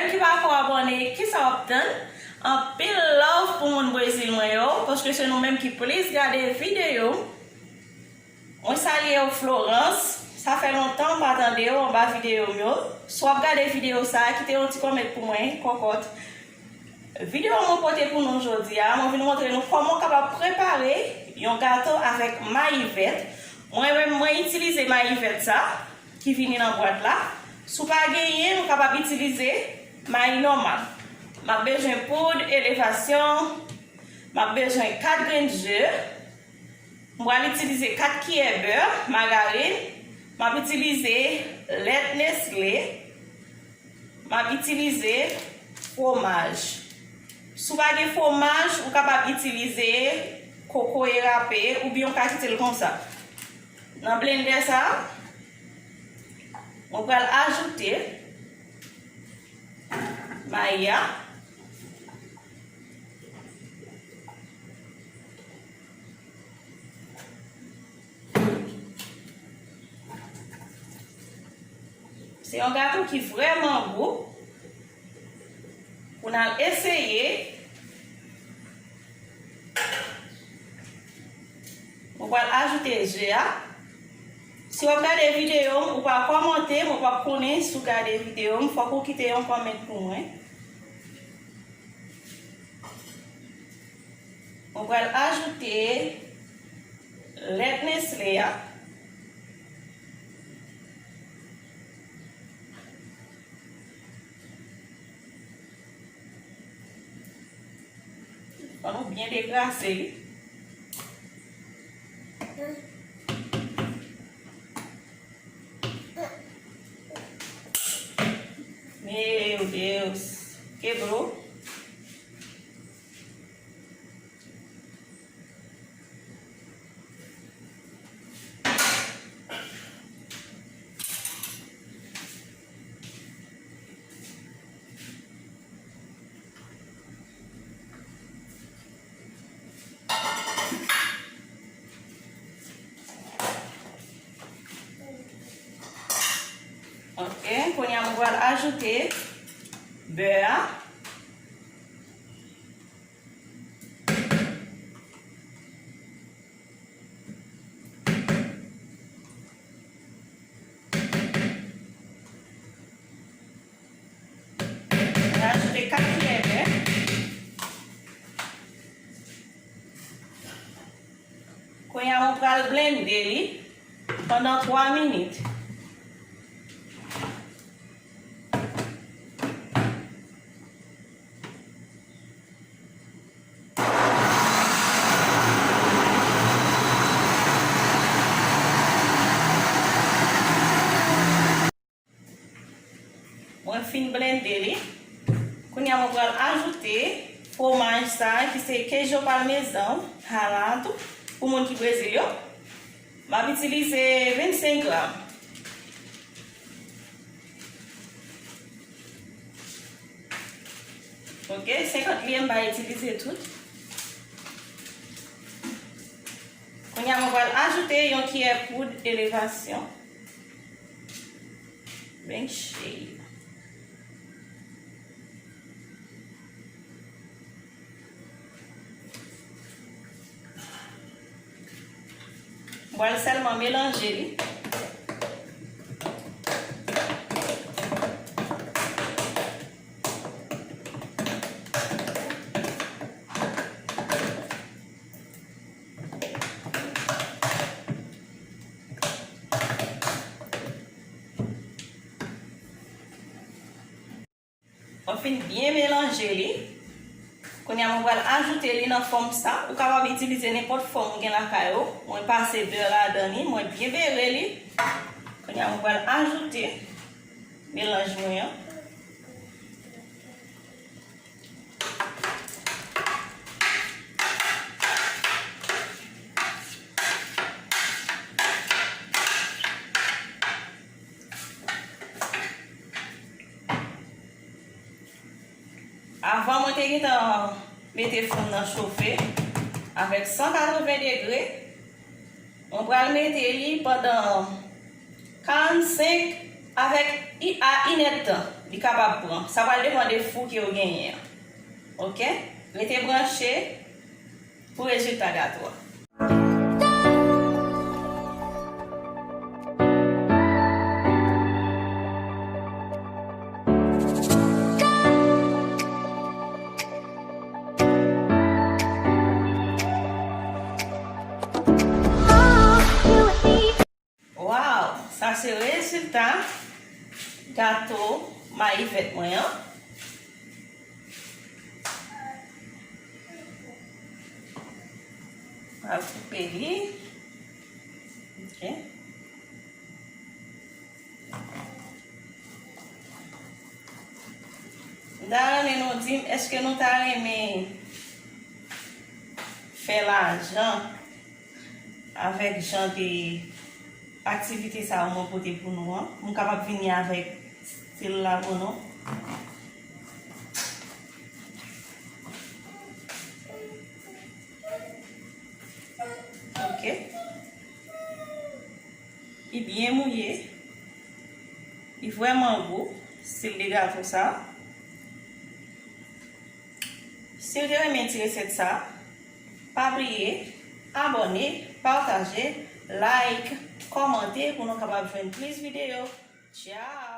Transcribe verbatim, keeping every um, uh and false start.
Ki pako abòne, kisa w ap tann? Anpil love pou moun Brezil mwen yo, paske se nou menm ki plis gade videyo. Mwen salye w, Florence. Sa fè lontan m pa tande w anba videyo m yo. Si w ap gade videyo sa a, kite yon ti kòmant pou mwen, kòkòt. Videyo mwen pote pou nou jodi a, mwen vin montre nou kòman w kapab prepare yon gato avèk mayi vèt. Mwen menm, mwen itilize mayi vèt sa ki vini nan bwat la. Si w pa genyen, nou kapab itilize mayi nòmal. M ap bezwen poud elevasyon, m ap bezwen kat grenn ze, m pral itilize kat kiyè bè, magarin, m ap itilize lèt Nestle, m ap itilize fwomaj. Si w pa gen fwomaj, ou kapab itilize kokoye rape oubyen w ka kite l konsa. Nan blendè sa, mwen pral ajoute mayi a. Se yon gato ki vrèman gou. Pou n al eseye. Mwen pral ajoute ze a. Si w ap gade videyo m, ou pa kòmante, mwen p ap konnen si w gade videyo m, fòk ou kite yon kòmant pou mwen. Mwen pral ajoute lèt Nestle a. Fò nou byen degrase li. Meu Deus. Quebrou. Ok, kounye a mwen pral ajoute bè a. Rajoute kat kiyè bè. Kounye a, mwen pral blende li pandan twa minit. Mwen fin blende li. Kounye a, mwen pral ajoute fwomaj sa a ki se queijo parmesão ralado pou moun ki Brezil yo. M ap itilize vennsenk gram. Ok, senkant li, m pa itilize tout. Kounye a, mwen pral ajoute yon kiyè poud elevasyon. Byen cheri. Mwen pral sèlman melanje li. Mwen fin byen melanje li. Kounye a, mwen pral ajoute li nan fòm sa. Ou kapab itilize nenpòt fòm ou gen lakay ou. Mwen pase bè ladan li, mwen byen bere li. Kounye a, mwen pral ajoute melanj mwen an. Avan, mwen te gentan mete fou m nan chofe avèk san katreven degre. Mwen pral mete li pandan karannsenk avèk i- a inèdtan. Li kapab pran. Sa pral depann de fou ke w genyen an. Oke? Rete branche pou rezilta gato a. Wow! Sa se rezilta gato mayi vèt mwen an. Al koupe li. Oke. M ta renmen nou di m, èske nou ta renmen fè lajan avèk jan de aktivite sa yo mwen pote pou nou an? M kapab vini avèk stil la pou nou. Oke. Li byen mouye. Li vrèman gou, stil de gato sa. Si w te renmen ti resèt sa, pa bliye abòne, pataje, like, kòmante pou nou kapab jwenn plis videyo. Tchao!